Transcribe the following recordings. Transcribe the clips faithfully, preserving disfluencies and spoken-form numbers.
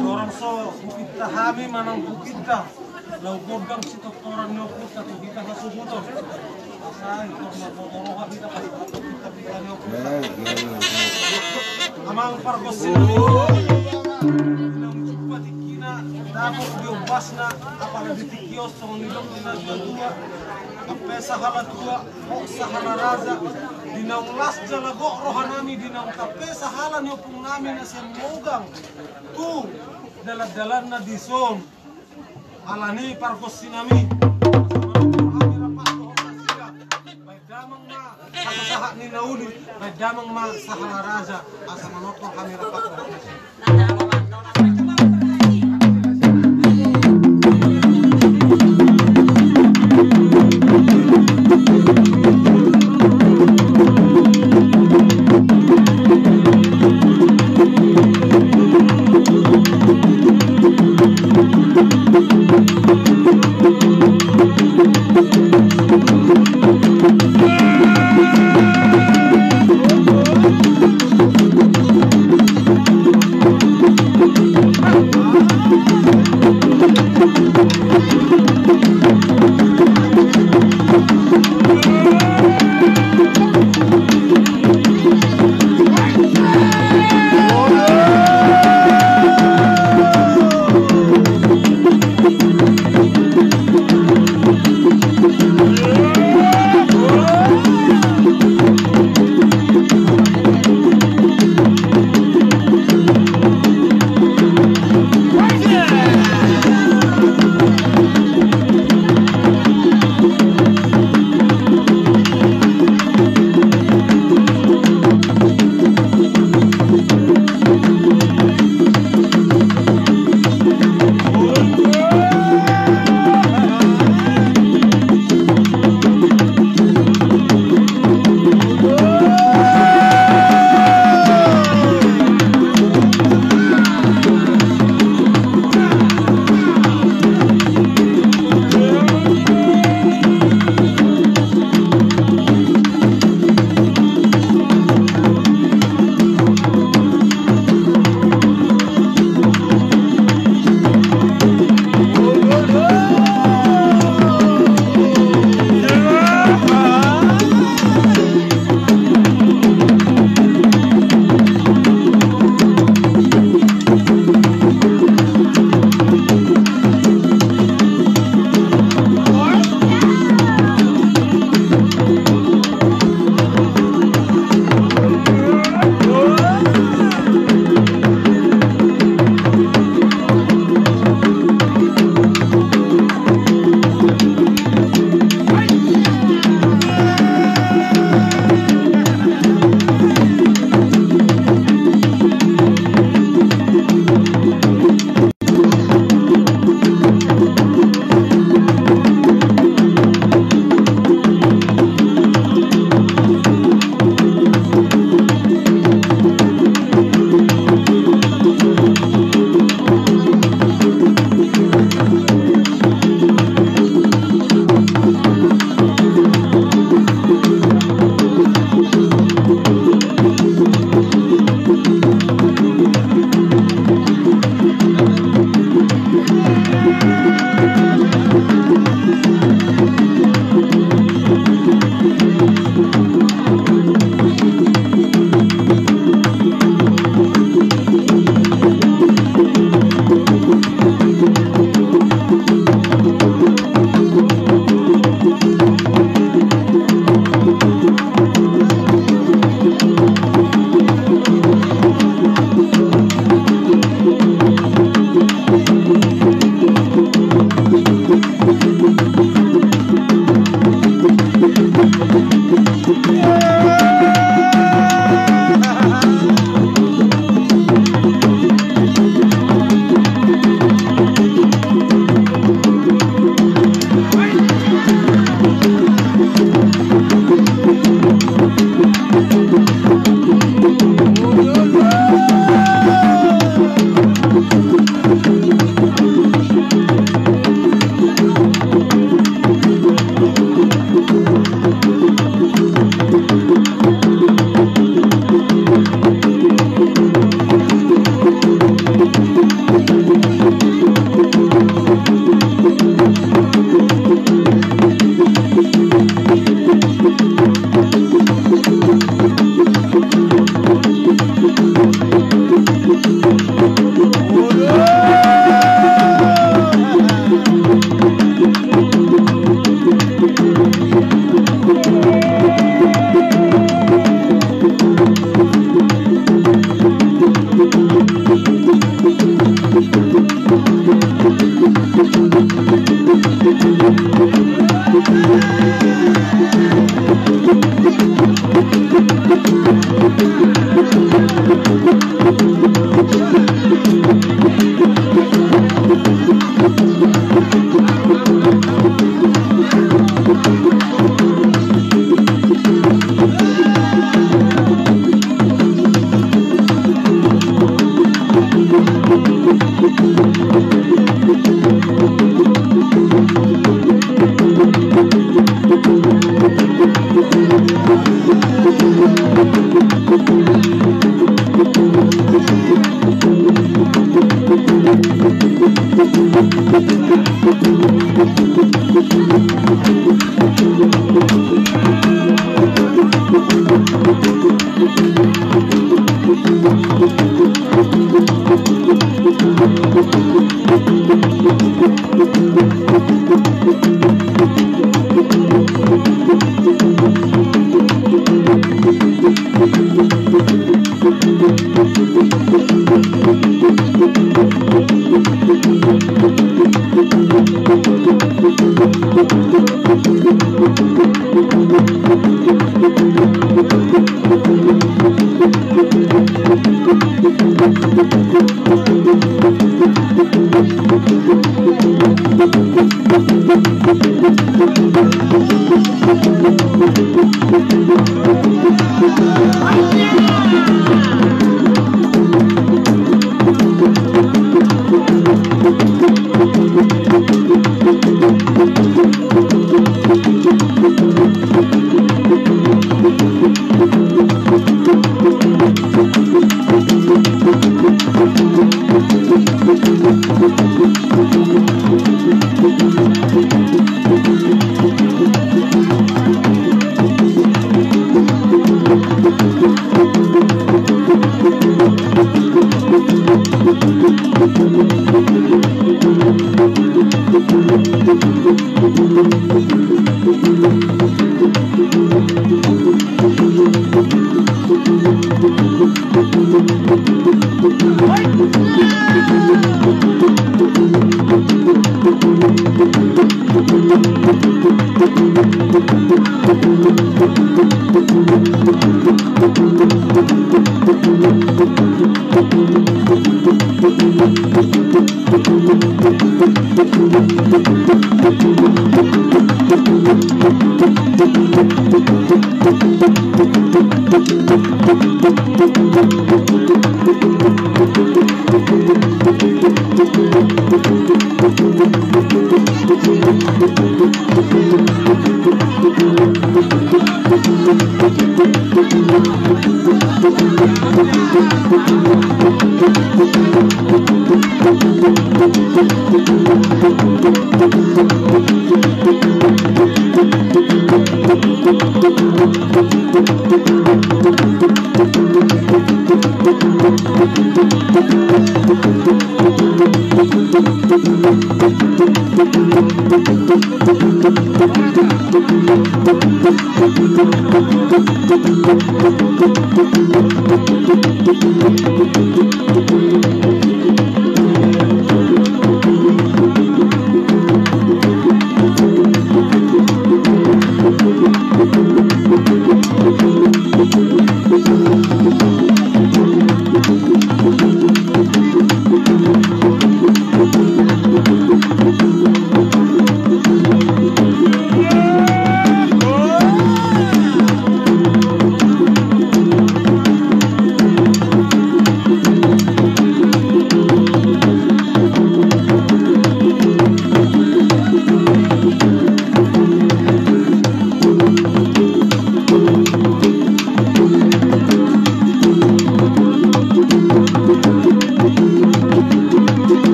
Dorong so hupinta hami manang hupinta, laho gondang sitortoran ni ompunta tu hita hasuhuton. Asa i torna boto roha hita pas hupinta-pinta ni ompunta. Amang pargonsi nami, naung jumpa tingkina dapot di ombasna, apala di tingki on songon nidok ni natuatua, hape sahala tua, hot sahala raja, di naung las jala gok roha nami, di naung hape sahala ni ompung nami na sian Mogang tu dalan-dalanna dison. Alani pargonsi nami, hami rap dohot nasida, baen damang ma sahat-sahat ni na uli, baen damang ma sahala raja, asa manortor hami rap dohot nasida.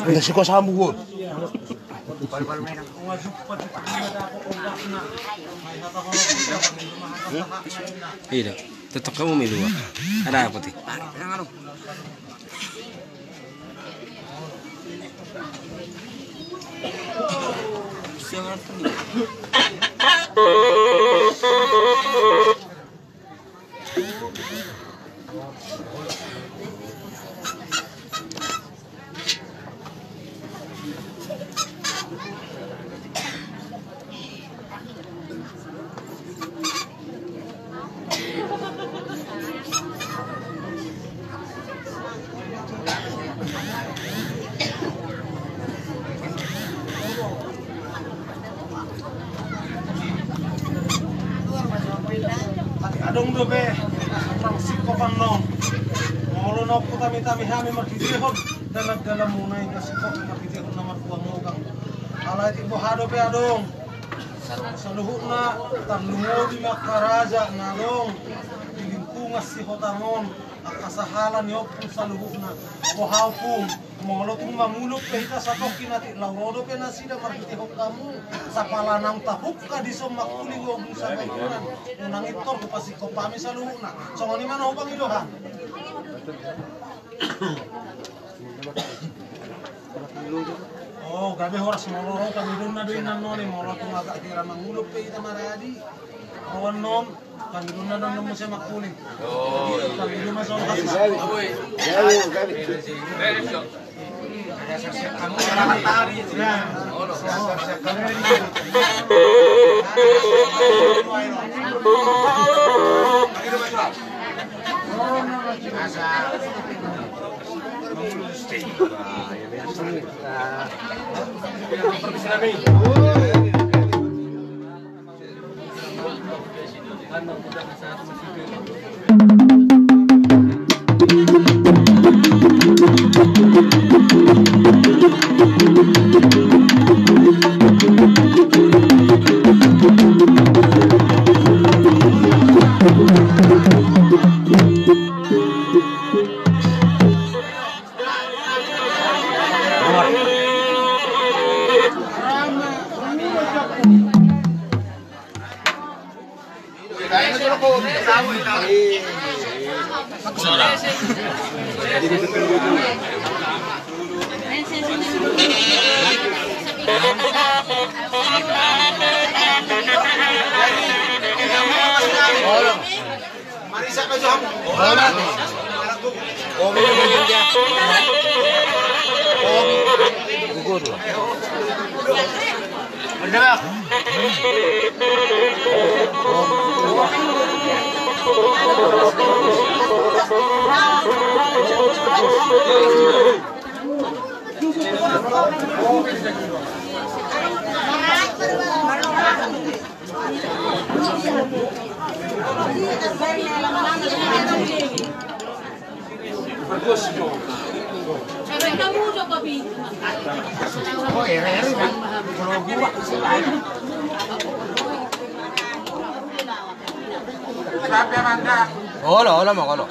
Nda sikosa hamu on. Ida, tetap kamu milu. Ada apa ti? Adong dope na singkop annon. Molo na hutami-tami hami marhitehon dalan-dalanmuna i, na singkop marhitehon na marhua mogang. Alai boha dope adong saluhutna tarlumobi ma angka raja na adong di lingkungan sihotam on. Angka sahala ni ompung saluhutna. Boha ompung, molo tung manguluk pe hita satongkin atik, laho ro dope nasida marhitehon hamu. Sapala naung tabuka dison mangkuling ompung saluhutna. Unang intor hupasingkop hami saluhutna. Songon i ma na hupangidoan. O gabe horas, molo ro pangidoanna do inna noni, molo tung agak hira manguluk pe hita maradi. Ro annon. Pangidoanna do annon muse mangkuling. Pangido ma songon i. Olo, olo, ma olo.